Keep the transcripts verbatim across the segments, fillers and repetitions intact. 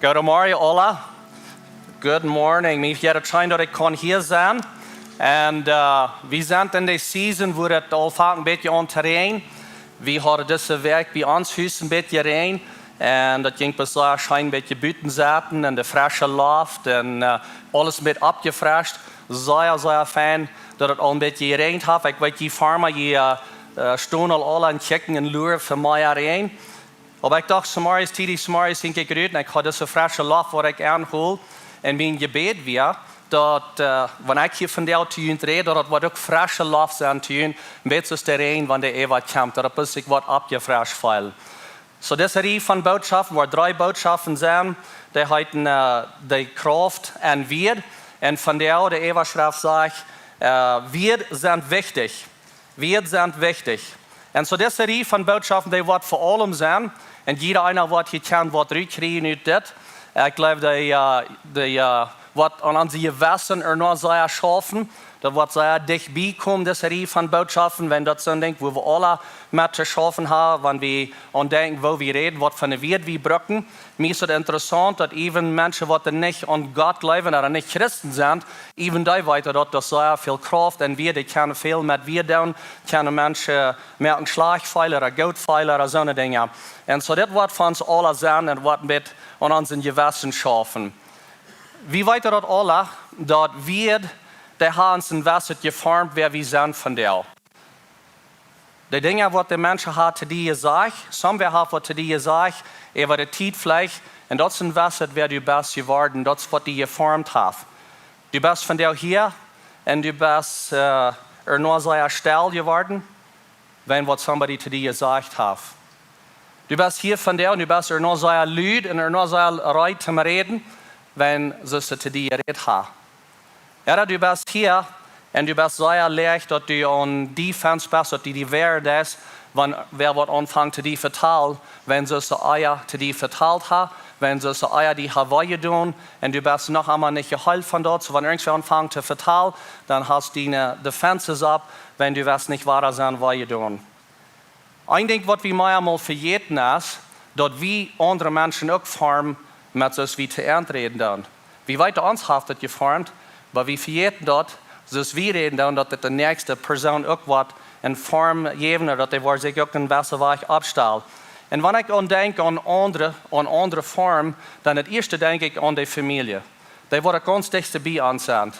Goodemorjen aula. Good morning. Mie jeit et scheen daut ekj kaun hia sennen. Un wie sent en de Season wua et aul foaken een bät aun to räajnen. Wie hauden dise Wäakj bie ons Hus een bät jeräajent. Un daut jinkj bie sea scheen, een bät buten sitten un de fresche Loft un aules een bät oppjefrescht. Sea, sea fein daut et aul een bät jeräajent haft. Ekj weet, jie Farma, jie stonen aul aula un kjikjen un luren fa mea Räajen. Oba ekj docht, zemorjes, tiedich zemorjes jinkj ekj rut un ekj haud dise fresche Loft waut ekj aunhilt. Un mien Jebäd wia daut, wan ekj hia vondoag to junt räd, daut daut woat uk fresche Loft sennen to junt, een bät soo aus de Räajen wan dee äwa kjemt, daut daut sikj woat oppjefrescht feelen. Soo dise Rieej von Bootschoften, woat dree Bootschoften sennen, dee heeten de Krauft un Wieed. Un vondoag de Äwaschreft sajcht, Wieed sent wichtich. Wieed sent wichtich. Un soo dise Rieej von Bootschoften, dee woat fa aulem sennen. Un jieda eena woat hia kjennen waut rutkjrieen ut dit. Ekj jleew, dee, dee woat aun onse Jewessen ea noch sea schaufen. Daut woat sea dicht bie komen, dise Rieej von Bootschoften, wan daut soon Dinkj wua wie aula met to schaufen haben, wan wie aun denkjen woo wie räden, waut fa ne Wieed wie brucken. Mie es daut interessaunt daut even Menschen waut nich aun Gott jleewen ooda nich Christen sent, even dee weeten daut doa sea väl Krauft un Wieed, dee kjennen väl met Wieed doonen, kjennen Menschen moaken schlajcht feelen ooda goot feelen ooda soone Dinja. Un soo dit woat fa ons aula sennen un woat een bät aun onse Jewessen schaufen. Wie weeten daut aula, daut Wieed, dee haben ons een bät jeformt wäa wie sent vondoag. De Dinja waut de Menschen haben to die jesajcht, somewhere haft waut to die jesajcht äwa de Tiet veleicht, un daut es een bät wäa du best jeworden, daut es waut die jeformt haft. Du best vondoag hia un du best ea noch sea stell jeworden, wan waut somebody to die jesajcht haft. Du best hia vondoag un du best ea noch sea lud un ea noch sea reed toom räden, wan soo aus see to die jerät haben. Ooda du best hia un du best sea leicht daut du aun defense best, daut du die weren deist, wan wäa waut aunfangt to die vetalen, wan soo aus see ea to die vetalt haben, wan soo aus see ea die haben wee jedonen, un du best noch emma nich jeheelt von daut, soo wan irjentwäa aunfangt to vetalen, dan hast du diene defenses opp, wan du west nich wada sennen wee jedonen. Een Dinkj waut wie mea mol vejäten es, daut wie aundre Menschen uk formen met soo aus wie to an räden doonen. Wie weeten, ons haft daut jeformt, oba wie vejäten daut, soo aus wie räden doonen, daut daut de näakjste Persoon uk woat eene Form jäwen, ooda daut dee woat sikj uk een bät wajch oppstalen. Un wan ekj aun denkj aun aundre, aun aundre Formen, dan daut ieeschte denkj ekj aun de Famielje. Dee woat daut gaunz dichtste bie ons sennen.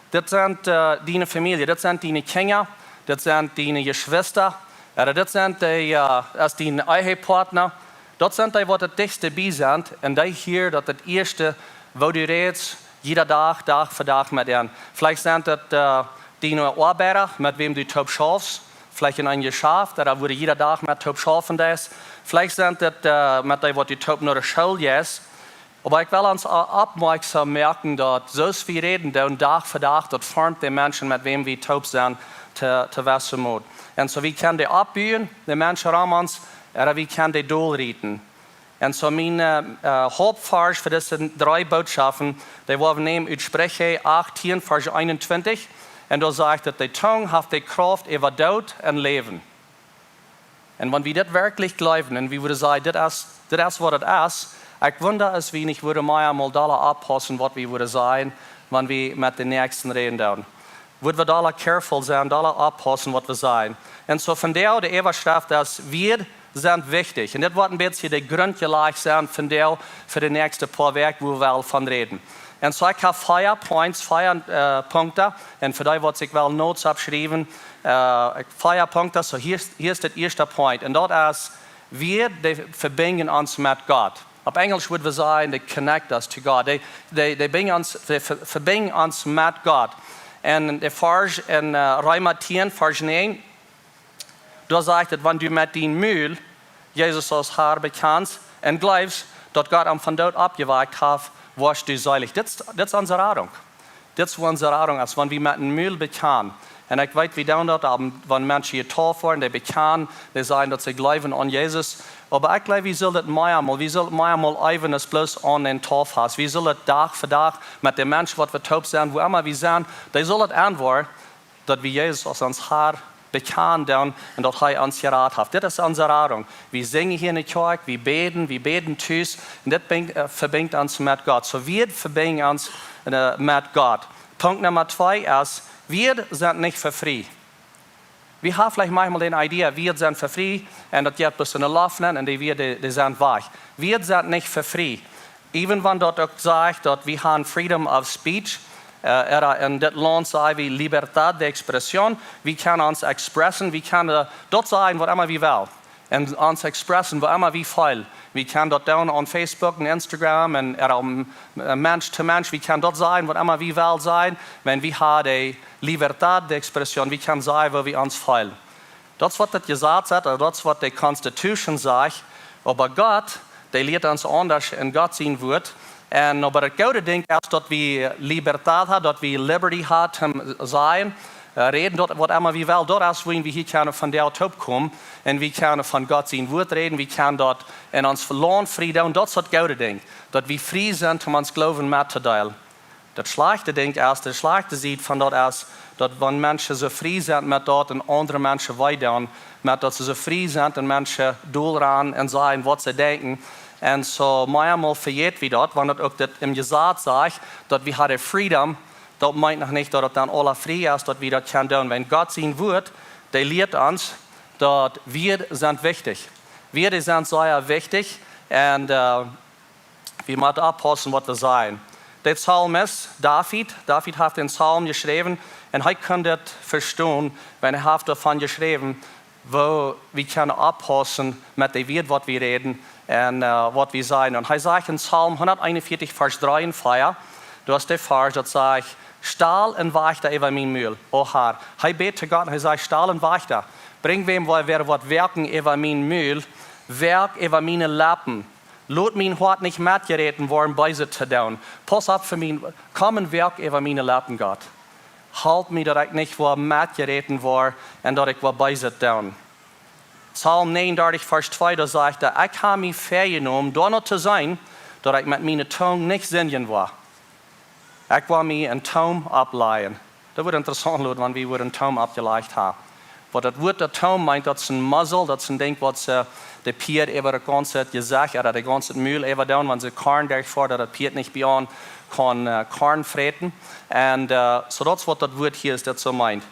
Dit sent diene Famielje, dit sent diene Kjinja, dit sent diene Jeschwista, ooda dit sent dee, es dien Ehepartner. Daut sent dee waut daut dichtste bie sent un dee hieren daut daut ieeschte, woo du rätst, jieda Dach, Dach fa Dach met an. Veleicht sent daut diene Oabeida, met wäm du toop schaufst, veleicht en een Jeschaft, ooda wua du jieda Dach met toop schaufen deist. Veleicht sent daut met dee waut du toop no de School jeist. Oba ekj well ons oppmoakjsom moaken daut soo aus wie räden doonen Dach fa Dach, daut formt de Menschen met wäm wie toop sent, to, to wesse Mot. Un soo wie kjennen dee oppbuen, de Menschen rom ons, ooda wie kjennen dee dolrieten. Un soo mien Hauptvarsch fa dise dree Bootschoften, dee woa wie nämen ut Spricha achtieen, Varsch eenuntwintich. Un doa sajcht et: De Tung haft de Krauft äwa Doot un Läwen. Un wan wie dit werkjlich jleewen un wie wudden sajen, dit es, dit es waut et es, ekj wunda aus wie nich wudden mea mol dolla oppaussen waut wie wudden sajen, wan wie met de Näakjsten räden doonen. Wudden wie dolla careful sennen, dolla oppaussen waut wie sajen. Un soo vondoag de Äwaschreft es: Wieed sent wichtich. Un dit woat een bät de Grunt jelajcht sennen vondoag fa de näakjste poa Wäakj, wua wie woll von räden. Un soo ekj hab vea points, vea Punkten. Un fa dee waut sikj wellen notes oppschriewen, vea Punkten. Soo hia es, hia es daut ieeschte point. Un daut es: Wieed, dee vebinjen ons met Gott. Opp Enjlisch wudden wie sajen, they connect us to God. Dee, dee, dee binjen ons, dee ve-, vebinjen ons met Gott. Un de Varsch en Reema tieen, Varsch näajen, doa sajcht et: Wan du met dien Mul Jesus aus Har bekjanst un jleefst daut Gott am von doot oppjewakjt haft, woascht du seelich. Dit, dit es onse Radunk. Dit es wua onse Radunk es, wan wie met een Mul bekjanen. Un ekj weet, wie doonen daut, wan Menschen jetauft woaren, dee bekjanen, dee sajen daut see jleewen aun Jesus. Oba ekj jleew, wie sullen daut mea mol, wie sullen mea mol äwen aus bloos aun een Tauffast. Wie sullen daut Dach fa Dach met de Menschen waut wie toop sent, wua emma wie sent, dee sullen daut enwoaren, daut wie Jesus aus ons Har bekjanen doonen un daut hee ons jerat haft. Dit es onse Radunk. Wie sinjen hia enne Kjoakj, wie bäden, wie bäden tus un dit binjt, äh, vebinjt ons met Gott. Soo wie vebinjen ons, äh, met Gott. Punkt Numma twee es, wie sent nich fa frie. Wie haben veleicht maunchmol de Idee, wie sent fa frie un daut jeit bloos enne Loft nenn un dee wie, dee, dee sent wajch. Wie sent nich fa frie. Even wan daut uk sajcht daut wie haben freedom of speech, äh, ooda en dit Launt saj wie libertad de expresión, wie kjennen ons expressen, wie kjennen, äh, daut sajen waut emma wie wellen. Un ons expressen waut emma wie feelen. Wie kjennen daut doonen aun Facebook un Instagram un, äh, aun, äh, Mensch to Mensch. Wie kjennen daut sajen waut emma wie wellen sajen, wan wie haben de libertad de expresión, wie kjennen sajen waut wie ons feelen. Daut es waut daut Jesaz sajcht, ooda daut es waut de Constitution sajcht. Oba Gott, dee lieet ons aundasch en Gott sien Wuat. Un oba daut goode Dinkj es daut wie libertad haben, daut wie liberty haben toom sajen, äh, räden, daut waut emma wie wellen, daut es woo wie hia kjennen von de Auto komen un wie kjennen von Gott sien Wuat räden, wie kjennen daut en ons Launt frie doonen, daut es daut goode Dinkj, daut wie frie sent om ons Gloowen mettodeelen. Daut schlajchte Dinkj es, de schlajchte Sied von daut es, daut wan Menschen soo frie sent met daut un aundre Menschen wee doonen, met daut see soo frie sent un Menschen dol ranen un sajen waut see denkjen. Un soo meamol vejät wie daut, wan daut uk dit em Jesaz sajcht, daut wie haben freedom, daut meent noch nich daut daut dan aula frie es, daut wie daut kjennen doonen. Wan Gott sien Wuat, dee lieet ons, daut wie sent wichtich. Wie sent sea wichtich un, äh, wie motten oppaussen waut wie sajen. De Psalmist David, David haft dän Psalm jeschräwen un hee kunn dit vestonen, wan hee haft doavon jeschräwen, woo wie kjennen oppaussen met de Wieed waut wie räden un, äh, waut wie sajen. Un hee sajcht en Psalm hundateenunvieetich, Varsch dree un vea, doa es de Varsch daut sajcht: "Stal een Wajchta äwa mien Mul, o Herr." Hee bät to Gott un hee sajcht: "Stal een Wajchta, brinj wäm, wäa woat woaken äwa mien Mul, woak äwa miene Leppen." Lot mien Hoat nich metjeräten woaren, Beeset to doonen. Pauss opp fa mien, komm un woak äwa miene Leppen, Gott. Halp mie, daut ekj nich woa metjeräten woaren un daut ekj woa Beeset doonen. Psalm 39, Varsch 2, doa sajcht hee: "Ekj hab mie väajenomen, doano to seenen, daut ekj met miene Tung nich sindjen woa." Ekj woa mie een Toom oppläjen. Daut wudd interessaunt loten, wan wie wudden een Toom oppjelajcht haben. Waut daut Wuat daut Toom meent, daut es een muzzle, daut es een Dinkj waut see de Pieed äwa daut gaunze Jesecht ooda daut gaunze Mul äwa doonen, wan see Korn derchfoaren, daut daut Pieed nich bie aun kaun, äh, Korn fräten. Un, äh, soo daut es waut daut Wuat hia es, daut soo meent.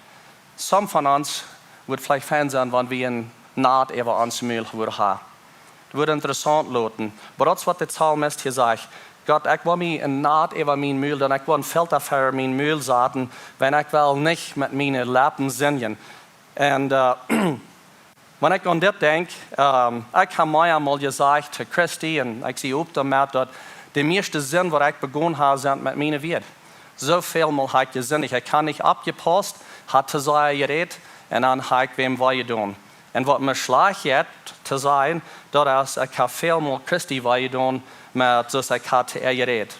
Some von ons wudd veleicht fein sennen, wan wie een Nat äwa ons Mul wudden haben. Daut wudd interessaunt loten. Oba daut es waut de Psalmist hia sajcht: "Gott, ekj woa mie een Nat äwa mien Mul doonen, ekj woa een Filta fa mien Mul saten, wan ekj well nich met miene Leppen sindjen." Un, äh, wan ekj aun dit denkj, ähm, ekj hab mie eemol jesajcht to Christy, un ekj sie opp doamet, daut de mieeschte Sind waut ekj begonen hab, sent met miene Wieed. Soo väl mol hab ekj jesindicht. Ekj hab nich oppjepausst, hab to sea jerät, un dan hab ekj wäm wee jedonen. Un waut mie schlajcht jeit to sajen, daut es, ekj hab väl mol Christy wee jedonen, met soo aus ekj hab to äa jerät.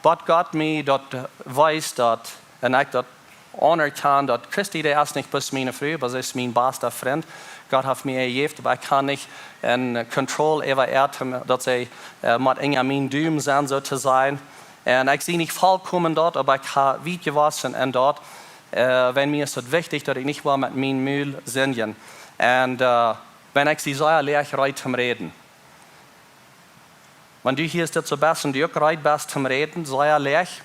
Waut Gott mie daut wees daut, un ekj daut aunerkjan, daut Christy, dee es nich bloos miene Fru, oba see es mien basta Frint. Gott haft mie äa jejäft, oba ekj kaun nich en control äwa äa, daut see, äh, mott unja mienen Dumen sennen, soo to sajen. Un ekj sie nich vollkomen doa, oba ekj hab wiet jewossen en daut, äh, wan mie es daut wichtich, daut ekj nich woa met mien Mul sindjen. Un, äh, wan ekj sie sea leicht reed toom räden. Wan du hia es dit soo best un du uk reed best toom räden, sea leicht.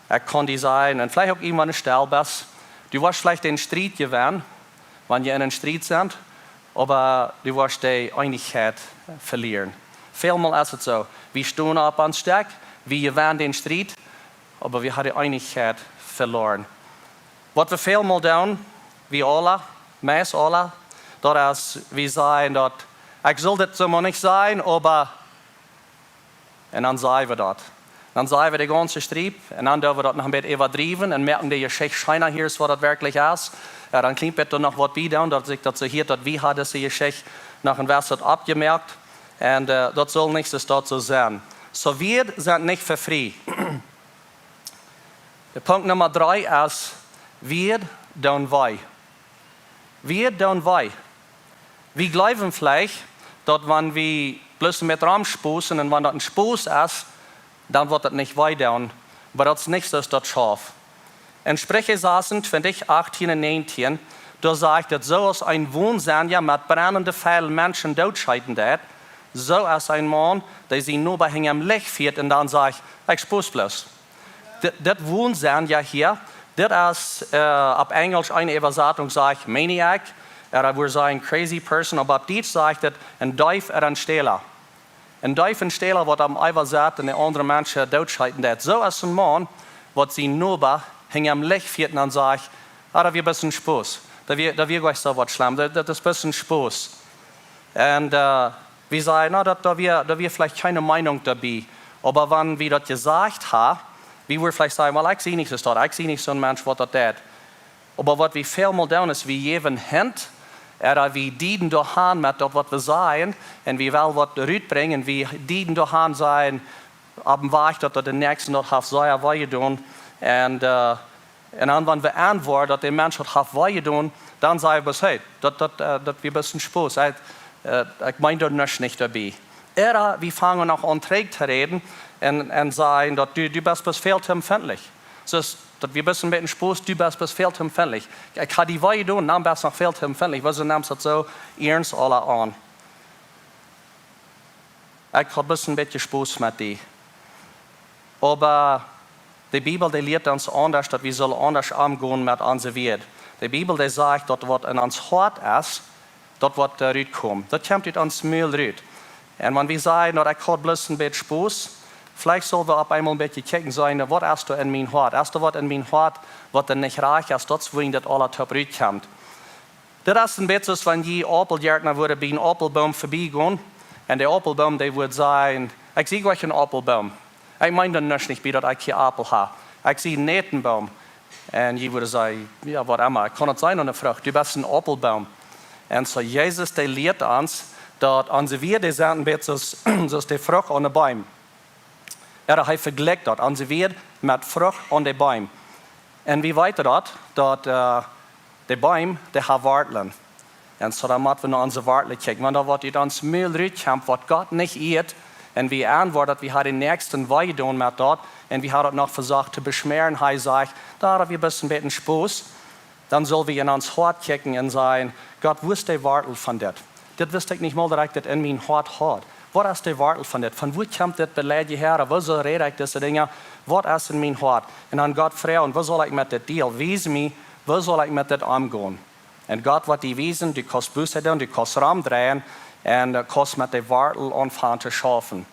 Ekj kaun die sajen, un veleicht uk irjentwan stell best, du woascht veleicht dän Striet jewennen, wan jie en een Striet sent, oba du woascht de Eenichkjeit velieren. Väl mol es et soo, wie stonen opp ons Stekj, wie jewennen dän Striet, oba wie haben de Eenichkjeit veloaren. Waut wie väl mol doonen, wie aula, meist aula, daut es, wie sajen daut, ekj sull dit soo mau nich sajen, oba, un dan sajen wie daut. Dan sajen wie de gaunze Striep, un dan doo wie daut noch een bät äwadriewen un moaken de Jeschicht scheena hia es waut daut werkjlich es. Jo, dan kjlimt daut noch waut bie doonen, daut ekj daut soo hia, daut wie haben dise Jeschicht noch een bät oppjemoakt. Un, äh, daut sull nich soo, daut soo sennen. Soo, wie sent nich fa frie. De Punkt Numma dree es, wie doonen wee. Wie doonen wee. Wie jleewen veleicht, daut wan wie bloos met romspossen un wan daut een Spos es, dan woat daut nich wee doonen. Oba daut es nich soo aus daut schauft. En Spricha 26, 18 un 19, Doa sajcht et: Soo aus een Wonsenja met brennende Fiel Menschen dootscheeten deit, soo es een Maun, dee sien Noba hinjam Licht fieet un dan sajcht: Ekj spoos bloos. Dit, dit Wonsenja hia, dit es, äh, opp Enjlisch eene Äwasatunk sajcht maniac, ooda wie sajen crazy person, oba opp Dietsch sajcht et een Deef ooda een Stäla. Een Deef un Stäla, waut am äwasat un de aundre Menschen dootscheeten deit. Soo es een Maun, waut sien Noba hinjam Licht fieet un dan sajcht: Ah, daut wia bloos een Spoß. Daut wia, daut wia nich soo waut schlemm. Daut, daut es bloos een Spoß. Un, äh, wie sajen: Na, daut, daut wia, daut wia veleicht kjeene Meenunk doabie. Oba wan wie daut jesajcht haben, wie wudden veleicht sajen: Well, ekj sie nich soo, ekj sie nich soon Mensch, waut daut deit. Oba waut wie välmol doonen es, wie jäwen Hint, ooda wie dieden doahan met daut, waut wie sajen, un wie wellen waut rutbrinjen, wie dieden doahan, sajen, opp een Wajch, daut, daut dän Näakjsten daut haft sea wee jedonen. Un, äh, un dan, wan wie aunwoaren, daut dän Mensch daut haft wee jedonen, dan sajen wie: Hey, daut, daut, äh, daut wia bloos een Spoß. Hey, äh, ekj meen doa nuscht nich doabie. Ooda wie fangen noch aun trigj to räden un, un sajen, daut du, du best bloos väl too empfindlich. Soo, daut wia bloos een bät een Spoß, du best bloos väl too empfindlich. Ekj, ekj hab die wee jedonen, dan best noch väl too empfindlich. Wuarom nemst daut soo iernst aula aun? Ekj hab bloos een bät Spoß met die. Oba de Bibel, dee lieet ons aundasch, daut wie sellen aundasch omgonen met onse Wieed. De Bibel, dee sajcht, daut waut en ons Hoat es, daut woat, äh, rutkomen. Daut kjemt ut ons Mul rut. Un wan wie sajen, daut ekj hab bloos een bät Spoß, veleicht sell wie opp eemol een bät kjikjen, sajen: Waut es doa en mien Hoat? Es doa waut en mien Hoat, waut doa nich rajcht es, daut es, wua daut aula toop rutkjemt. Daut es een bät soo aus wan jie Aupelgärtna wudden bie een Aupelboom verbiegonen. Un de Aupelboom, dee wudd sajen: Ekj sie nich een Aupelboom. Ekj meen doa nuscht nich bie, daut ekj hia Aupel hab. Ekj sie een Netenboom. Un jie wudden sajen: Jo, waut emma. Ekj kaun et seenen aun de Frucht. Du best een Aupelboom. Un soo Jesus, dee lieet ons, daut onse Wieed, dee sent een bät soo aus, soo aus de Frucht aun de Beem. Jo, hee vejlikjt daut, onse Wieed met Frucht aun de Beem. Un wie weeten daut, daut, äh, de Beem, dee haben Wartlen. Un soo dan motten wie no onse Wartlen kjikjen. Wan doa waut ut ons Mul rutkjemt, waut Gott nich ieet, un wie aunwoaren, daut wie haben dän Näakjsten wee jedonen met daut, un wie haben daut noch vesocht to beschmäaren, hee sajcht: Daut wia bloos een bät een Spoß. Dan sell wie en ons Hoat kjikjen un sajen: Gott, wua es de Wartel von dit? Dit wist ekj nich mol, daut ekj dit en mien Hoat haud. Waut es de Wartel von dit? Von wua kjemt dit Beleid häa? Wuarom räd ekj dise Dinja? Waut es en mien Hoat? Un dan Gott froagen: Woo sell ekj met dit dealen? Wies mie, woo sell ekj met dit omgonen? Un Gott woat die wiesen, du kaust Buße doonen, du kaust romdreien un, äh, kaust met de Wartel aunfangen to schaufen.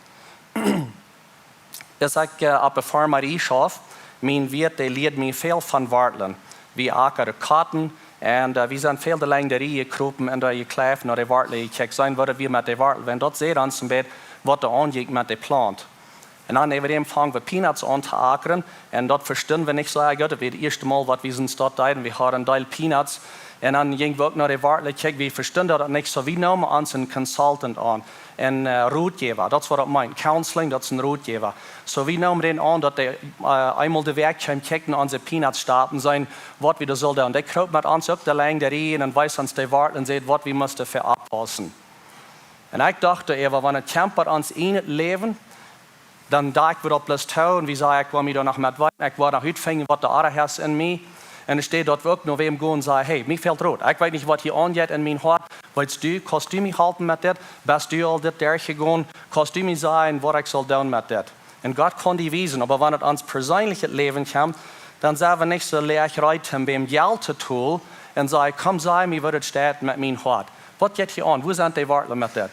Aus ekj, äh, opp de Farmarie schauft, mien Wieet, dee lieed mie väl von Wartlen. Wie ackren Kotten un, äh, wie sent väl de Lenj de Rieej jekropen un doa jekjleeft, no de Wartlen jekjikjt, seenen, waut wie met de Wartlen, wan daut säd ons een bät, waut doa aunjinkj met de Plaunt. Un dan äwadäm fungen wie Peanuts aun to ackren un daut vestunden wie nich soo goot. Daut wia daut ieeschte Mol, waut wie soont deeden. Wie hauden een Deel Peanuts. Un dan jinjen wie uk no de Wartlen kjikjen, wie vestunden daut nich soo. Wie neemen ons een Consultant aun, een, äh, Rotjäwa, daut es waut daut meent. Counseling, daut es een Rotjäwa. Soo, wie neemen dän aun, daut dee, äh, eemol de Wäakj kjeem kjikjen, onse Peanuts staplen, seenen, waut wie doa sullen doonen. Dee kroop met ons uk de Lenj de Rieej un wies ons de Wartlen un säd, waut wie musten fa oppaussen. Un ekj docht doaräwa, wan et kjemt bie ons en daut Läwen, dan doo ekj waut opp bloos too un wie sajen: Ekj well mie doa noch met weeten, ekj well noch utfinjen, waut doa aundasch es en mie. Un enne Städ daut wie uk no wäm gonen, sajen: Hey, mie fält Rot. Ekj weet nich, waut hia aunjeit en mien Hoat. Weetst du, kaust du mie halpen met dit? Best du aul dit derchjegonen? Kaust du mie sajen, waut ekj sell doonen met dit? Un Gott kaun die wiesen, oba wan et ons perseenlichet Läwen kjemt, dan sent wie nich soo leicht reed, om biem Jelt to tolen un sajen: Komm, saj mie, woo et steit met mien Hoat. Waut jeit hia aun? Wua sent de Wartlen met dit?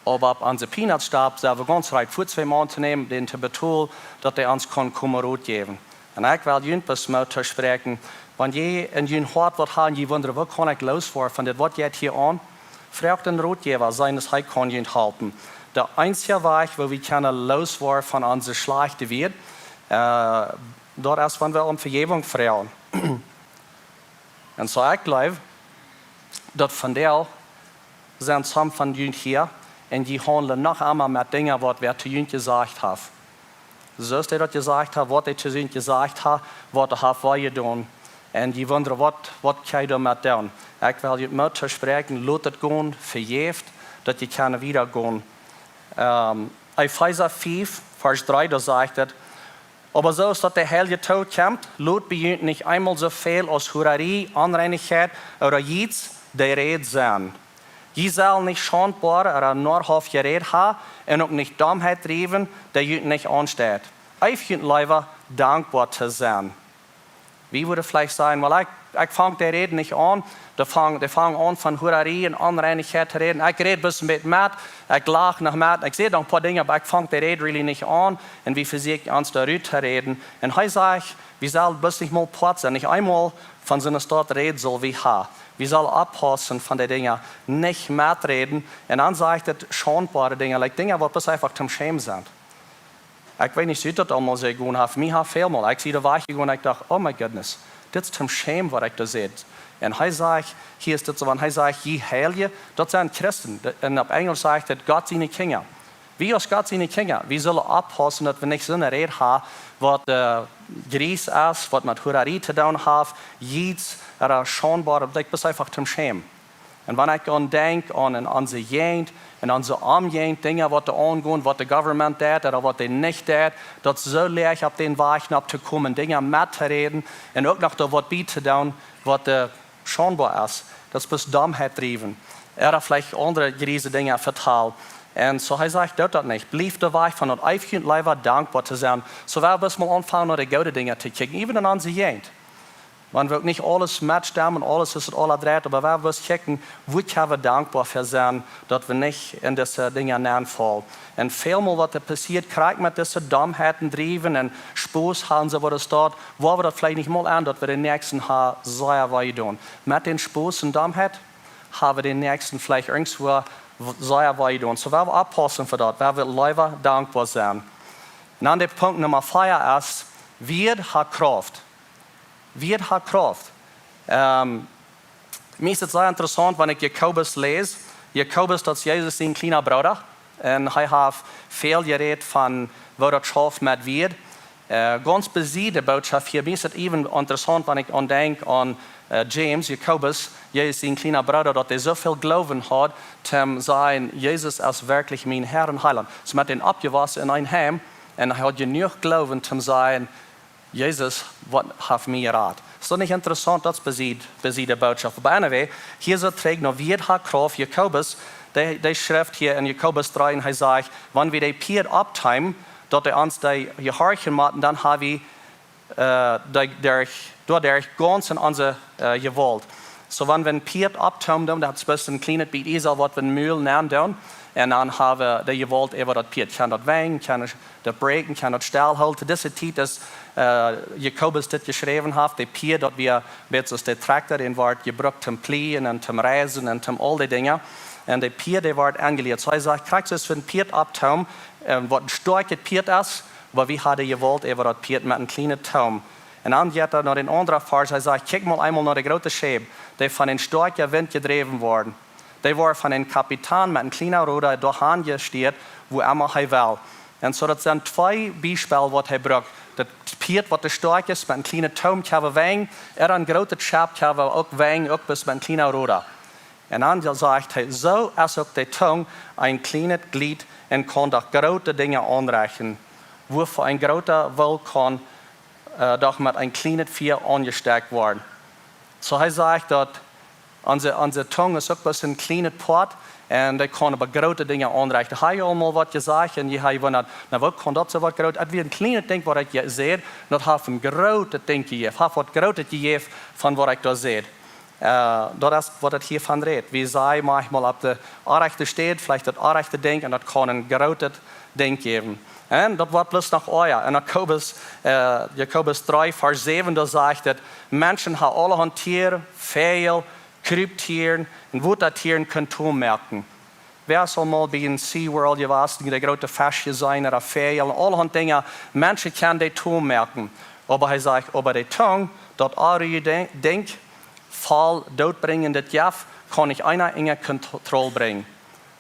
Oba opp onse Peanuts-Stapel sent wie gaunz reed, fa twee Maunt to nämen, dän to betolen, daut dee ons kaun komen Rot jäwen. Un ekj well junt bloos Moot toospräakjen, wan jie en jun Hoat waut haben, jie wundren: Waut kaun ekj looswoaren von dit, waut jeit hia aun? Froagt dän Rotjäwa, seenen, aus hee kaun junt halpen. De eensje Wajch, woo wie kjennen looswoaren von onse schlajchte Wieed, äh, daut es, wan wie om Vejäwunk froagen. Un soo, ekj jleew, daut vondoag sent some von junt hia un jie haundlen noch emma met Dinja, waut wäa to junt jesajcht haft. Soo aus dee daut jesajcht haft, waut dee to junt jesajcht haft, waut dee haft wee jedonen. Un jie wundren: Waut, waut kaun ekj doamet doonen? Ekj well junt Moot toospräakjen: Lot et gonen, vejäft, daut jie kjennen wieda gonen. Ähm, Efeesa fief, Varsch dree, doa sajcht et: Oba soo aus daut de Heilje Doag kjemt, lot bie junt nich eemol soo väl aus Hurarie, Onreinichkjeit ooda jiets de Räd sennen. Jie sellen nich schaundboa ooda noahaft jerät haben un uk nich Dommheit driewen, dee junt nich aunsteit. Eeft junt leewa dankboa to sennen. Wie wudden veleicht sajen: "Well, ekj, ekj fang de Räd nich aun. Dee fang, dee fang aun von Hurarie un Onreinichkjeit to räden. Ekj räd bloos een bät met. Ekj lach noch met. Ekj saj dan een poa Dinja, oba ekj fang de Räd really nich aun." Un wie vesieekjen ons doa rut to räden. Un hee sajcht, wie sellen bloos nich mol poat sennen. Nich eemol von soone Sort Räd sell wie haben. Wie sellen oppaussen von de Dinja, nich meträden. Un dan sajcht et schaundboare Dinja, like Dinja, waut bloos eefach toom schämen sent. Ekj weet nich, aus junt daut aul mol soo jegonen haft. Mie haft väl mol. Ekj sie doa wajch jegonen, ekj docht: "Oh my goodness, dit es toom schämen, waut ekj doa saj." Un hee sajcht, hia es dit soo, wan hee sajcht: "Jie Heilje", daut sent Christen. Un opp Enjlisch sajcht et: "Gott siene Kjinja." Wie aus Gott siene Kjinja, wie sellen oppaussen, daut wie nich soone Räd haben, waut, äh, jries es, waut met Hurarie to doonen haft, jiets, ooda schaundboa, daut ekj bloos eefach toom schämen. Un wan ekj aun denkj, aun en onse Jäajent, en onse Omjäajent, Dinja waut doa aungonen, waut de Government deit ooda waut dee nich deit, daut soo leicht opp dän Wajch nopp to komen, Dinja mettoräden un uk noch doa waut bie to doonen, waut de schaundboa es. Daut es bloos Dommheit driewen. Ooda veleicht aundre jriese Dinja vetalen. Un soo hee sajcht: "Doot daut nich. Blieft doa wajch von, un eeft junt leewa dankboa to sennen." Soo wie bloos mol aunfangen, no de goode Dinja to kjikjen, even en onse Jäajent. Wan wie uk nich aules metstemmen, aules es et aula dreit, oba wie bloos kjikjen, woo kjenn wie dankboa fa sennen, daut wie nich en dise Dinja nenfaulen. Un väl mol waut doa passieet, krakjt met dise Dommheiten driewen un Spos haben, soo waut et steit, woa wie daut veleicht nich mol aun, daut wie dän Näakjsten haben sea wee jedonen. Met dän Spos un Dommheit haben wie dän Näakjsten veleicht irjentwoo w-, sea wee jedonen. Soo wie oppaussen fa daut, wie leewa dankboa sennen. Un dan de Punkt Numma vea es: Wieed haben Krauft. Wieed haben Krauft. Ähm, mie es et sea interessaunt, wan ekj Jakobus läs. Jakobus, daut es Jesus sien kjliena Brooda. Un hee haft väl jerät von woo daut schauft met Wieed. Äh, gaunz besied de Bootschoft hia. Mie es et even interessaunt, wan ekj aun denkj aun, äh, James, Jakobus, Jesus sien kjliena Brooda, daut hee soo väl Gloowen haud, toom sajen: "Jesus es werkjlich mien Herr un Heilaunt." Soo met dän oppjewossen en een Heim, un hee haud jenuach Gloowen toom sajen: "Jesus, waut haft mie jerat?" Es daut nich interessaunt? Daut es besied, besied de Bootschoft. Oba anyway, hia soo trigj no Wieed haben Krauft. Jakobus, dee, dee schrift hia en Jakobus dree un hee sajcht: "Wan wie de Pieed opptaumen, daut dee ons dee jehorchen motten, dan haben wie, äh, dee, derch, doaderch gaunz en onse, äh, Jewault." Soo, wan wie een Pieed opptaumen doonen, daut es bloos een kjlienet bät Iesa, waut wie em Mul nämen doonen. Un dan haben wie de Jewault äwa daut Pieed. Kjenn daut wenjen, kjenn daut bräakjen, kjenn daut stellhoolen. To dise Tiet, aus, äh, Jakobus dit jeschräwen haft, de Pieed, daut wia een bät soo aus de Trakta, dee wort jebrukt toom Ploagen un toom Reisen un toom aul dee Dinja. Un de Pieed, dee wort aunjelieet. Soo hee sajcht, krakjt soo aus wie een Pieed opptaumen, äh, waut een stoakjet Pieed es, oba wie haben de Jewault äwa daut Pieed met een kjlienet Toom. Un dan jeit hee no dän aundren Varsch, hee sajcht: "Kjikj mol eemol no de groote Scheep, dee von een stoakjen Wint jedräwen woaren. Dee woaren von een Kapitan met een kjliena Roda doahan jestieet, wua emma hee well." Un soo, daut sent twee Biespels, waut hee brukt. Daut Pieed, waut de stoakj es, met een kjlienet Toom kjenn wie wenjen, ooda een grootet Schepp kjenn wie uk wenjen, uk bloos met een kjliena Roda. Un dan sajcht hee: "Soo es uk de Tung een kjlienet Jlied un kaun doch groote Dinja aunrechten. Woo een groota Wolf kaun, äh, doch met een kjlienet Fia aunjestekjt woaren." Soo hee sajcht, daut onse, onse Tung es uk bloos een kjlienet Poat un dee kaun oba groote Dinja aunrechten. Hee haud aul mol waut jesajcht un hee haud jewundat, na, woo kaun daut soo waut groot? Et wia een kjlienet Dinkj, waut ekj je-, säd, daut haft een grootet Dinkj jejäft, haft waut Grootet jejäft von waut ekj doa säd. Äh, daut es, waut et hia von rät. Wie sajen maunchmol opp de orrajchte Städ veleicht daut orrajchte Dinkj un daut kaun een grootet Dinkj jäwen. Un daut woat bloos noch oaja. En Jakobus, äh, Jakobus dree, Varsch säwen, doa sajcht et: "Menschen haben aulahaunt Tieren, Väajel, Krupptieren un Wotatieren kjennen toom moaken." Wäa es aul mol bie een SeaWorld jewast, de groote Fesch jeseenen, ooda Väajel, aulahaunt Dinja, Menschen kjennen dee toom moaken. Oba hee sajcht, oba de Tung, daut orrajchte Dinkj, voll dootbrinjendet Jeft, kaun nich eena unja Kontroll brinjen.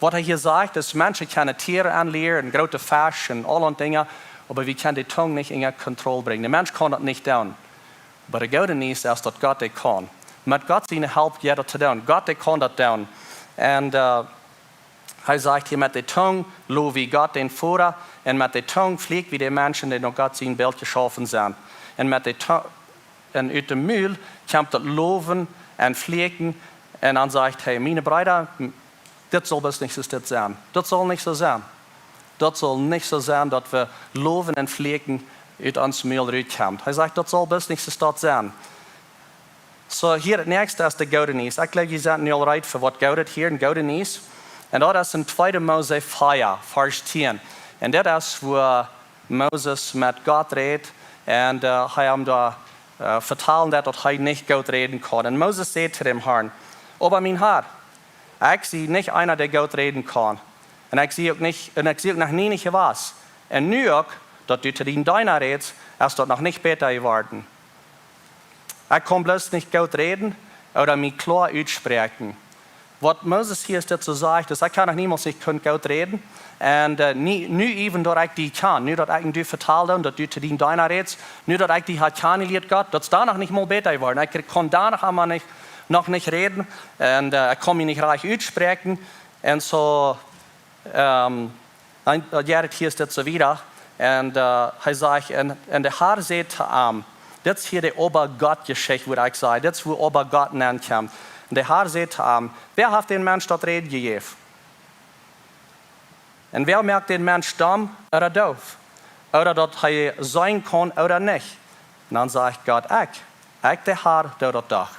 Waut hee hia sajcht, es, Menschen kjennen Tieren aunlieren, groote Fesch un aulahaunt Dinja, oba wie kjennen de Tung nich unja Kontroll brinjen. De Mensch kaun daut nich doonen. Oba de goode Niees es, daut Gott daut kaun. Met Gott siene Help jeit daut to doonen. Gott, dee kaun daut doonen. Un, äh, Hee sajcht hia: "Met de Tung low wie Gott, dän Voda, un met de Tung flieekj wie de Menschen, dee no Gott sien Bilt jeschaufen sent." Un met de Tung, un ut de Mul kjemt daut Lowen un Flieekjen. Un dan sajcht hee: "Miene Breeda, dit saul bloos nich soo, dit sennen. Daut saul nich soo sennen. Daut saul nich soo sennen, daut wie Lowen un Flieekjen ut ons Mul rutkjemt." Hee sajcht: "Daut saul bloos nich soo, daut sennen." Soo, hia daut näakjste es de goode Niees. Ekj jleew, jie sent nu aul reed fa waut goodet hia, een goode Niees. Un daut es en tweede Mose vea, Varsch tieen. Un dit es, wua Moses met Gott rät un, äh, hee am doa, äh, vetalen deit, daut hee nich goot räden kaun. Un Moses säd to däm Harn: "Oba mien Har, ekj sie nich eena, dee goot räden kaun. Un ekj sie uk nich, un ekj sie uk noch nie nich jewast. Un nu uk, daut du to dien Deena rätst, es daut noch nich bäta jeworden. Ekj kaun bloos nich goot räden ooda mie kloa utspräakjen." Waut Moses hia es, dit soo sajcht, es: "Ekj kaun noch niemols nich kunt goot räden. Un, äh, nu, nu äwen daut ekj die kjan, nu daut ekj die vetald un daut du to dien Deena rätst, nu daut ekj die ha kjanenjelieet, Gott, daut es dan noch nich mol bäta jeworden. Ekj kaun dan noch emma nich, noch nich räden. Un, äh, ekj kaun mie nich rajcht utspräakjen." Un soo, ähm, un, äh, jo, daut hia es dit soo wieda. Un, äh, hee sajcht, un, un de Har säd to am, dit es hia de Oba-Gott-Jeschicht, wua ekj saj, dit es, wua Oba-Gott nenkjemt. Un de Har säd to am: "Wäa haft dän Mensch daut Räden jejäft? Un wäa moakt dän Mensch domm ooda doof, ooda daut hee seenen kaun ooda nich?" Un dan sajcht Gott: "Ekj, ekj, de Har, doo daut doch.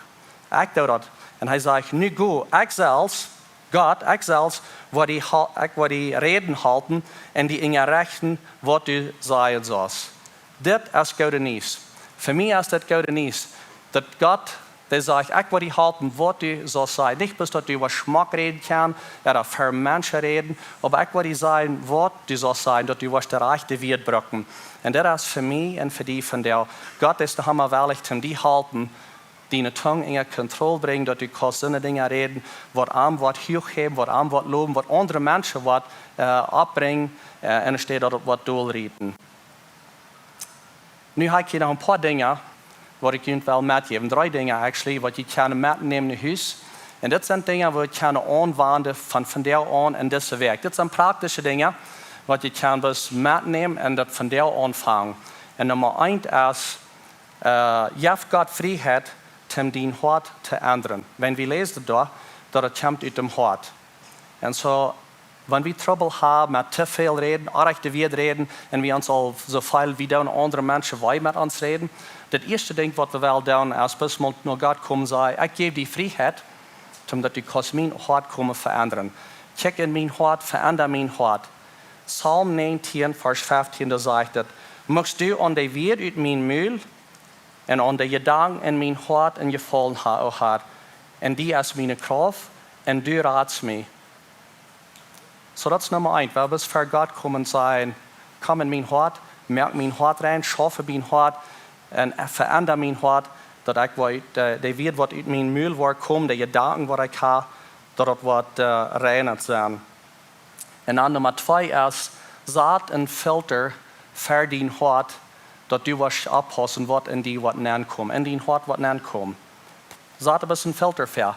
Ekj doo daut." Un hee sajcht: "Nu go, ekj selfst, Gott, ekj selfst, woa die ha-, ekj woa die räden halpen un die unjarechten, waut du sajen saust." Dit es goode Niees. Fa mie es dit goode Niees, daut Gott, dee sajcht: "Ekj woa die halpen, waut du saust sajen." Nich bloos, daut du woascht schmock räden kjennen ooda ver Menschen räden, oba ekj woa die sajen, waut du saust sajen, daut du woascht de rajchte Wieed brucken. Un daut es fa mie un fa die vondoag. Gott es noch emma wellich, om die halpen, diene Tung unja Kontroll brinjen, daut du kaust soone Dinja räden, waut am woat huach häwen, waut am woat lowen, waut aundre Menschen woat, äh, oppbrinjen, äh, enne Städ daut et woat dolrieten. Nu hab ekj hia noch een poa Dinja, waut ekj junt well metjäwen. Dree Dinja, actually, waut jie kjennen metnämen no Hus. Un dit sent Dinja, waut jie kjennen aunwenjen von vondoag aun en dise Wäakj. Dit sent praktische Dinja, waut jie kjennen bloos metnämen un daut vondoag aunfangen. Un Numma eent es, äh, jeff Gott Frieheit, om dien Hoat to endren. Wan wie läsen doa, daut et kjemt ut däm Hoat. Un soo, wan wie Trubbel haben met too väl räden, orrajchte Wieed räden, un wie ons aul soo väl, wie doonen aundre Menschen wee met ons räden, daut ieeschte Dinkj, waut wie wellen doonen, es bloos mol no Gott komen, sajen: "Ekj jäw die Frieheit, om daut du kaust mien Hoat komen veendren. Kjikj en mien Hoat, veenda mien Hoat." Psalm näajentieen, Varsch feftieen, doa sajcht et: "Muchst du aun de Wieed ut mien Mul un aun de Jedanken en mien Hoat een Jefaulen haben, o Har. En die es miene Krauft, un du ratst mie." Soo, daut es Numma eent. Wie wellen bloos ver Gott komen, sajen: "Komm en mien Hoat, moak mien Hoat rein, schaufe mien Hoat un veenda mien Hoat, daut ekj weet, de, de Wieed, waut ut mien Mul woat komen, de Jedanken, waut ekj hab, daut et woat, äh, rein sennen." Un dan Numma twee es, sat een Filter ver dien Hoat, daut du woascht oppaussen, waut en die woat nenkomen, en dien Hoat woat nenkomen. Sat bloos een Filter ver.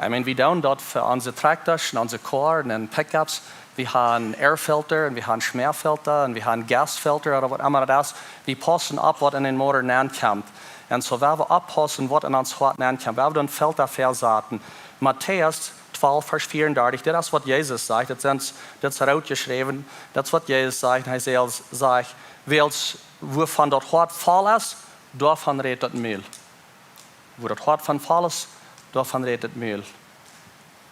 I mean, wie doonen daut fa onse Trakjtasch un onse Koaren un Pickups. Wie haben Airfilter un wie haben Schmäafilter un wie haben Gasfilter ooda waut emma daut es. Wie paussen opp, waut en dän Motor nenkjemt. Un soo, wie wellen oppaussen, waut en ons Hoat nenkjemt. Wie wellen een Filter versaten. Matäus twalf, Varsch vieaundartich, dit es, waut Jesus sajcht. Dit es, dit es root jeschräwen. Dit es, waut Jesus sajcht. Un hee selfst sajcht: "Wiels wuavon daut Hoat voll es, doavon rät daut Mul." Wua daut Hoat von voll es, doavon rät daut Mul.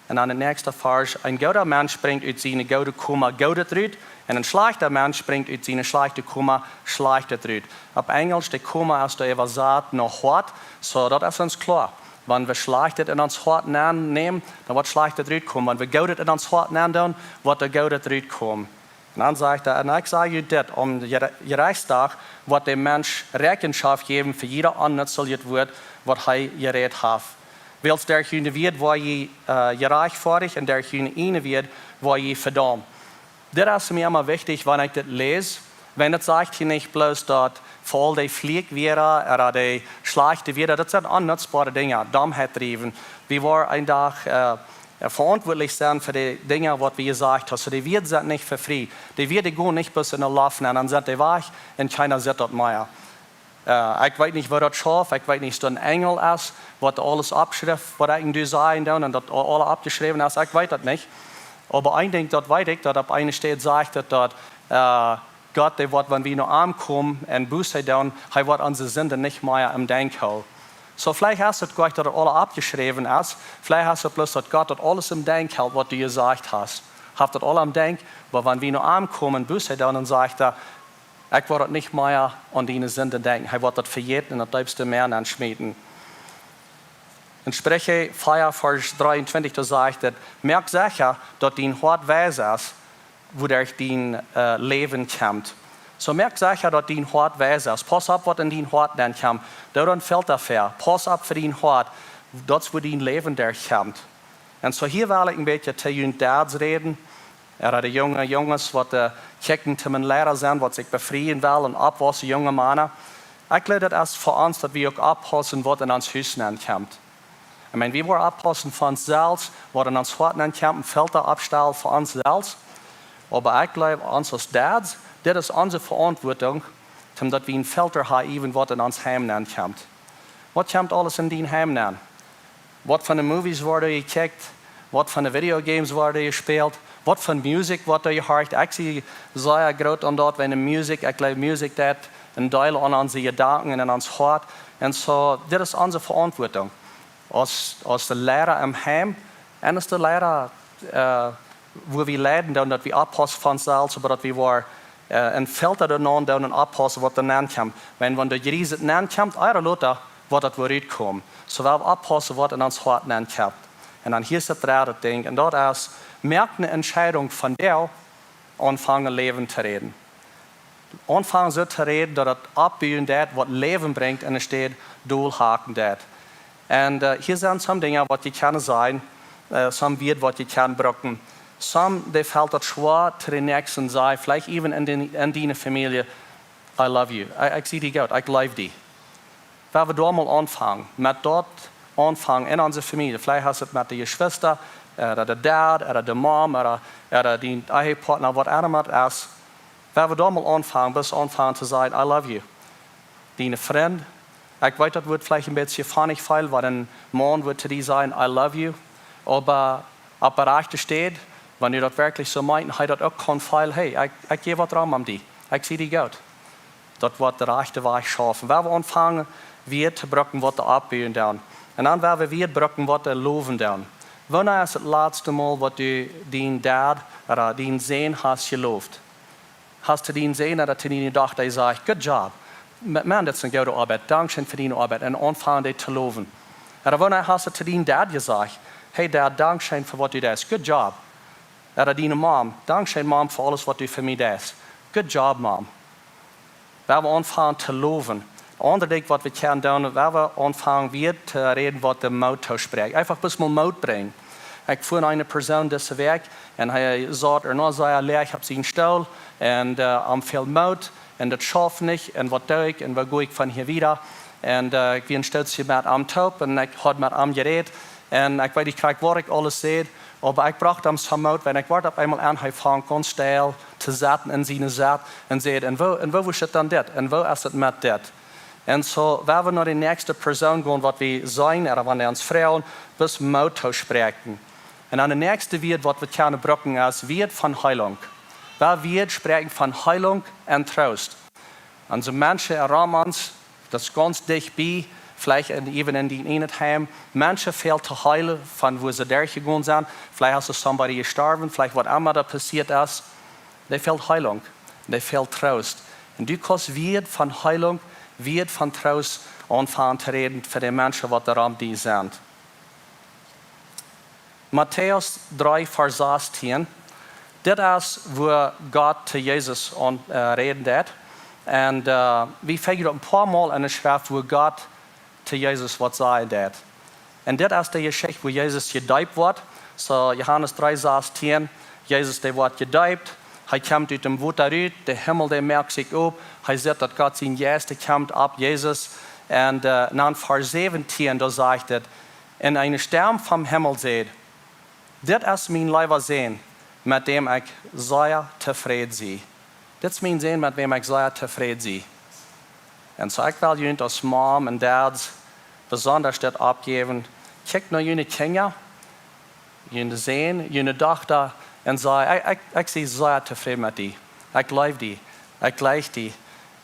Un dan de näakjste Varsch: "Een gooda Mensch brinjt ut siene goode Koma Goodet rut, un een schlajchta Mensch brinjt ut siene schlajchte Koma Schlajchtet rut." Opp Enjelsch, de Koma es doa äwasat no Hoat, soo daut es ons kloa. Wan wie Schlajchtet en ons Hoat nennämen, dan woat Schlajchtet rutkomen. Wan wie Goodet en ons Hoat nendoonen, woat doa Goodet rutkomen. Un dan sajcht hee: "Un ekj saj junt dit: Aum Jere-, Jerechtsdach woat de Mensch Räakjenschoft jäwen fa jieda onnutzlichet Wuat, waut hee jerät haft. Wiels derch june Wieed woa jie, äh, jerajchtfoadicht un derch june ieejne Wieed woa jie vedaumt." Dit es mie emma wichtich, wan ekj dit läs. Wan et sajcht hia nich bloos daut fa aul dee Flieekj wieda, ooda dee schlajchte Wieed, daut sent onnutzboare Dinja, Dommheit driewen. Wie wieren een Dach, äh, äh, veauntwuatlich sennen fa de Dinja, waut wie jesajcht haben. Soo, de Wieed sent nich fa frie. De Wieed gonen nich bloos enne Loft nenn, dan sent dee wajch un kjeena sitt daut mea. Äh, ekj weet nich, woo daut schauft, ekj weet nich, aus doa een Enjel es, waut aules oppschrift, waut ekj un du sajen doonen, un daut aul-, aula oppjeschräwen es, ekj weet daut nich. Oba een Dinkj, daut weet ekj, daut opp eene Städ sajcht daut, daut, äh, Gott, dee woat, wan wie no am komen un Buße doonen, hee woat onse Sinden nich mea em Denkj hoolen. Soo, veleicht es et goanich, daut et aula oppjeschräwen es, veleicht es et bloos, daut Gott daut aules em Denkj helt, waut du jesajcht hast. Haft daut aula em Denkj, oba wan wie no am komen un Buße doonen, dan sajcht hee: "Ekj woa daut nich mea aun diene Sinden denkjen." Hee woat daut vejäten un daut deepste Mäa nenschmieten. En Spricha vea, Varsch dreeuntwintich, doa sajcht et: "Moak secha, daut dien Hoat weis es, wuaderch dien, äh, Läwen kjemt." Soo, moak secha, daut dien Hoat weis es. Pauss opp, waut en dien Hoat nenkjemt. Doo doa een Filta väa. Pauss opp fa dien Hoat. Daut es, wua dien Läwen derchkjemt. Un soo, hia well ekj een bät to junt Dads räden. Ooda de junge Junges, waut, äh, kjikjen to mien Liera sennen, waut sikj befrieen wellen un oppwaussen, junge Mana. Ekj jleew, daut es fa ons, daut wie uk oppaussen, waut en ons Hus nenkjemt. Ekj meen, wie woaren oppaussen fa ons selfst, waut en ons Hoat nenkjemt, een Filta oppstalen fa ons selfst. Oba ekj jleew, ons aus Dads, dit es onse Veauntwuatunk, om daut wie een Filta haben, äwen waut en ons Heim nenkjemt. Waut kjemt aules en dien Heim nenn? Waut fa Movies woaren jekjikjt? Waut fa Videogames woaren jespält? Waut fa Musikj woat doa jehorcht? Ekj sie sea groot aun daut, wan de Musikj, ekj jleew, Musikj deit een Deel aun onse Jedanken un aun ons Hoat. Un soo, dit es onse Veauntwuatunk. Aus, aus de Liera em Heim un aus de Liera, äh, wua wie leiden, dan daut wie oppaussen fa ons selfst, oba daut wie woaren, äh, een Filta doa nenn doonen un oppaussen, waut doa nenkjemt. Wan, wan doa Jrieset nenkjemt, ea ooda lota woat daut wada rutkomen. Soo well wie oppaussen, waut en ons Hoat nenkjemt. Un dan hia es daut dredde Dinkj, un daut es: Moak eene Entscheidunk vondoag, aunfangen Läwen to räden. Aunfangen soo to räden, daut et oppbuen deit, waut Läwen brinjt, enne Städ dolhacken deit. Un, äh, hia sent some Dinja, waut jie kjennen sajen, äh, some Wieed, waut jie kjennen brucken. Some, dee felt daut schwoa, to dän Näakjsten sajen, veleicht äwen en de, en diene Famielje: "I love you. Ekj, ekj sie die goot. Ekj leew die." Wan wie doa mol aunfangen, met daut aunfangen en onse Famielje. Veleicht es et met de Jeschwista, ooda de Dad, ooda de Mom, ooda, ooda dien Ehepartner, waut emma et es. Wan wie doa mol aunfangen, bloos aunfangen to sajen: "I love you." Diene Frind, ekj weet, daut woat veleicht een bät funny feelen, wan een Maun woat to die sajen: "I love you." Oba opp de rajchte Städ, wan du daut werkjlich soo meenst, hee daut uk kaun feelen: "Hey, ekj, ekj jäw waut rom om die. Ekj sie die goot." Daut woat de rajchte Wajch schaufen. Wan wie aunfangen, Wieed to brucken, waut doa oppbuen doonen. Un dan wan wie Wieed brucken, waut doa lowen doonen. Wanea es et latste Mol, waut du dien Dad ooda dien Sän hast jelowt? Hast du dien Sän ooda to diene Dochta jesajcht: "Good job. Ma-, Maun, daut es eene goode Oabeit. Dankscheen fa diene Oabeit." Un aunfangen dee to lowen. Ooda wanea hast du to dien Dad jesajcht: "Hey Dad, dankscheen fa waut du deist. Good job." Ooda diene Mom: "Dankscheen, Mom, fa aules, waut du fa mie deist. Good job, Mom." Wan wie aunfangen to lowen. Aundre Dinkj, waut wie kjennen doonen, wan wie aunfangen, Wieed to räden, waut de Moot toospräakjt. Eefach bloos mol Moot brinjen. Ekj fua eene Persoon dise Wäakj un hee saut ea noch sea läach opp sienen Stool un, äh, am fäld Moot un daut schauft nich un waut doo ekj un woo go ekj von hia wieda? Un, äh, ekj wia een Stootje met am toop un ekj haud met am jerät. Un ekj weet nich krakjt, waut ekj aules säd, oba ekj brocht am some Moot, wan ekj wort opp eemol aun, hee funk gaunz stell to sitten en siene Sett un säd: "Un woo, un woo es et dan dit? Un woo es et met dit?" Un soo, wan wie no de näakjste Persoon gonen, waut wie seenen, ooda wan dee ons froagen, bloos Moot toospräakjen. Un dan de näakjste Wieed, waut wie kjennen brucken, es Wieed von Heelunk. Wan wie Wieed spräakjen von Heelunk un Troost. Onse Menschen rom ons, daut es gaunz dicht bie, veleicht en, äwen en dien ieejnet Heim. Menschen fält to heelen von wua see derchjegonen sent. Veleicht es somebody jestorwen, veleicht waut emma doa passieet es. Dee fält Heelunk, dee fält Troost. Un du kaust Wieed von Heelunk, Wieed von Troost aunfangen to räden fa de Menschen, waut doa rom die sent. Matäus dree, Varsch sastieen. Dit es, wua Gott to Jesus aun, äh, räden deed. Un, äh, wie finjen daut een poa Mol en de Schreft, wua Gott to Jesus waut sajen deed. Un dit es de Jeschicht, wua Jesus jedeept woat. Soo, Johanes dree sastieen, Jesus, dee woat jedeept. Hee kjemt ut däm Wota rut, de Himmel, dee moakt sikj op. Hee sitt, daut Gott sien Jeist kjemt opp Jesus. Un, äh, dan Varsch säwentieen, doa sajcht et: "Un eene Stemm vom Himmel säd: Dit es mien leewa Sän, met däm ekj sea tofräd sie. Dit es mien Sän, met wäm ekj sea tofräd sie. Un soo, ekj well junt aus Mom un Dads besondasch dit oppjäwen: Kjikjt no june Kjinja, june Sän, june Dochta, un saj: Ekj, ekj, ekj sie sea tofräd met die. Ekj leew die. Ekj jleich die.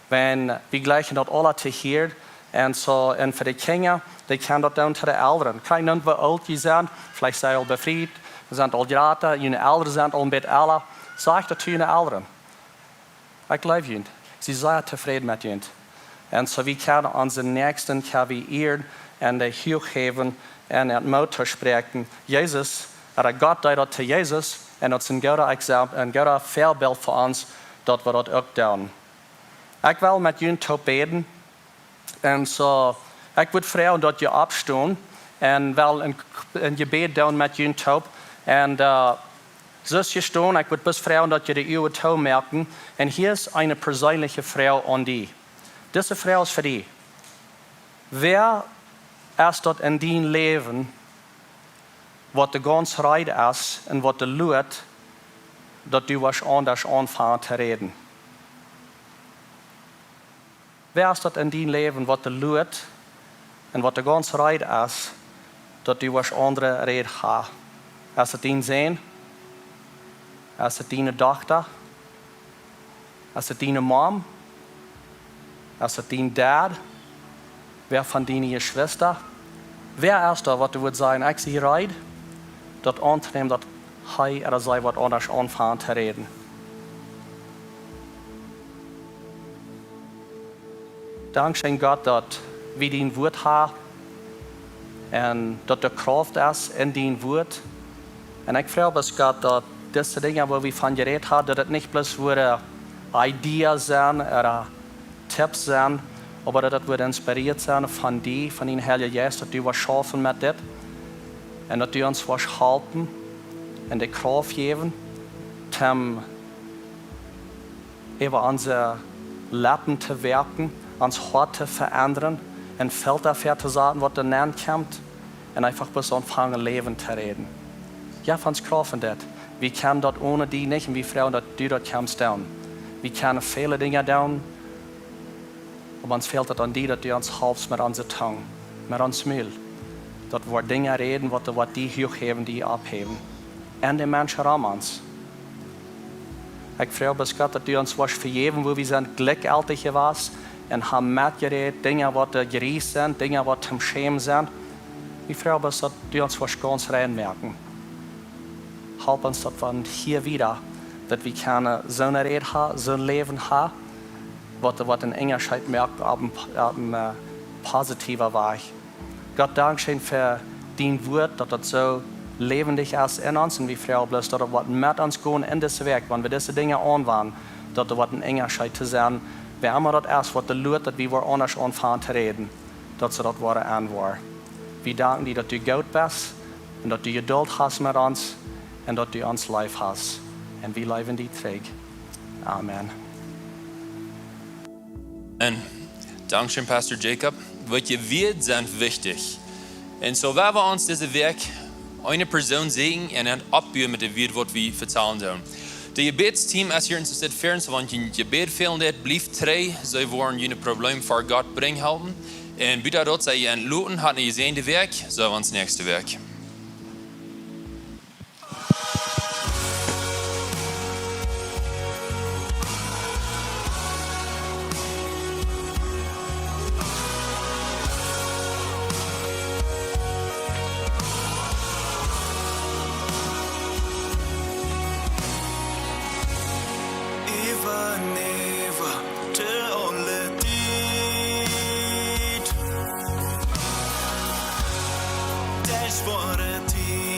Wan wie jleichen daut aula to hieren. Un soo, un fa de Kjinja, dee kjennen daut doonen to de Elren. Kjeen Aununk, woo oolt jie sent, veleicht sie jie aul befriet, jie sent aul jrata, june Elren sent aul een bät ella. Sajcht daut to june Elren: Ekj leew junt. Sie sea tofräd met junt. Un soo, wie kjennen onse Näakjsten, kjenn wie ieren un dee huach häwen un an Moot toospräakjen. Jesus, ooda Gott deed daut to Jesus, un daut es een goodet Exempel, een goodet Väabilt fa ons, daut wie daut uk doonen. Ekj well met junt toop bäden. Un soo, ekj wudd froagen, daut jie oppstonen, un well een, een Jebäd doonen met junt toop. Un, äh, soo aus jie stonen, ekj wudd bloos froagen, daut jie de Uagen toomoaken. Un hia es eene perseenelje Froag aun die. Dise Froag es fa die. Wäa es daut en dien Läwen, waut doa gaunz reed es un waut doa luat, daut du woascht aundasch aunfangen to räden? Wäa es daut en dien Läwen, waut doa luat un waut doa gaunz reed es, daut du woascht aundre Räd haben? Es daut dien Sän? Es daut diene Dochta? Es daut diene Mom? Es daut dien Dad? Wäa von diene Jeschwista? Wäa es doa, waut du wudst sajen: Ekj sie reed, daut auntonämen, daut hee ooda see woat aundasch aunfangen to räden? Dankscheen, Gott, daut wie dien Wuat haben un daut doa Krauft es en dien Wuat. Un ekj froag bloos, Gott, daut dise Dinja, wua wie von jerät haben, daut et nich bloos wudden Ideas sennen ooda Tipps sennen, oba daut et wudd inspirieet sennen von die, von dien Heilja Jeist, daut du woascht schaufen met dit un daut du ons woascht halpen un de Krauft jäwen, toom äwa onse Leppen to werkjen, ons Hoat to veendren, een Filter väa to saten, waut doa nenn kjemt, un eefach bloos aunfangen Läwen to räden. Jo, von ons Krauft en dit. Wie kjennen daut onen die nich, un wie froagen, daut du daut kjemst doonen. Wie kjennen väle Dinja doonen, oba ons fält et aun die, daut du ons halpst met onse Tung, met ons Mul, daut wie Dinja räden, waut, waut die huach häwen, die opphäwen. Un de Menschen rom ons. Ekj froag bloos, Gott, daut du ons woascht vejäwen, wua wie sent jlikjjeltich jewast un haben metjerät, Dinja, waut doa jriees sent, Dinja, waut toom schämen sent. Ekj froag bloos, daut du ons woascht gaunz rein moaken. Halp ons, daut von hia wieda, daut wie kjennen soone Räd haben, soon Läwen haben, waut, waut een Unjascheet moakt opp een, opp een, äh, positiewen Wajch. Gott, dankscheen fa dien Wuat, daut daut soo läwendich es en ons, un wie froagen bloos, daut daut woat met ons gonen en dise Wäakj, wan wie dise Dinja aunwenjen, daut doa woat een Unjascheet to sennen, wäa emma daut es, waut doa luat, daut wie woaren aundasch aunfangen to räden, daut see daut woaren enwoaren. Wie danken die, daut du goot best un daut du Jeduld hast met ons un daut du ons leef hast. Un wie leewen die trigj. Amen. Un dankscheen, Pastor Jacob. Waut jie, Wieed sent wichtich. Un soo woa wie ons dise Wäakj eene Persoon säajnen un dan oppbuen met de Wieed, waut wie vetalen doonen. De Jebädsteam es hia en Sosset Ferns, wan jie een Jebäd fälen deed, bliewt trigj, see woaren june Probleem ver Gott brinjen halpen. Un buta daut, see jie entloten, hat eene jesäajende Wäakj, see woa ons näakjste Wäakj. Äwa un äwa, to aule Tiet. Daut woat de Tiet.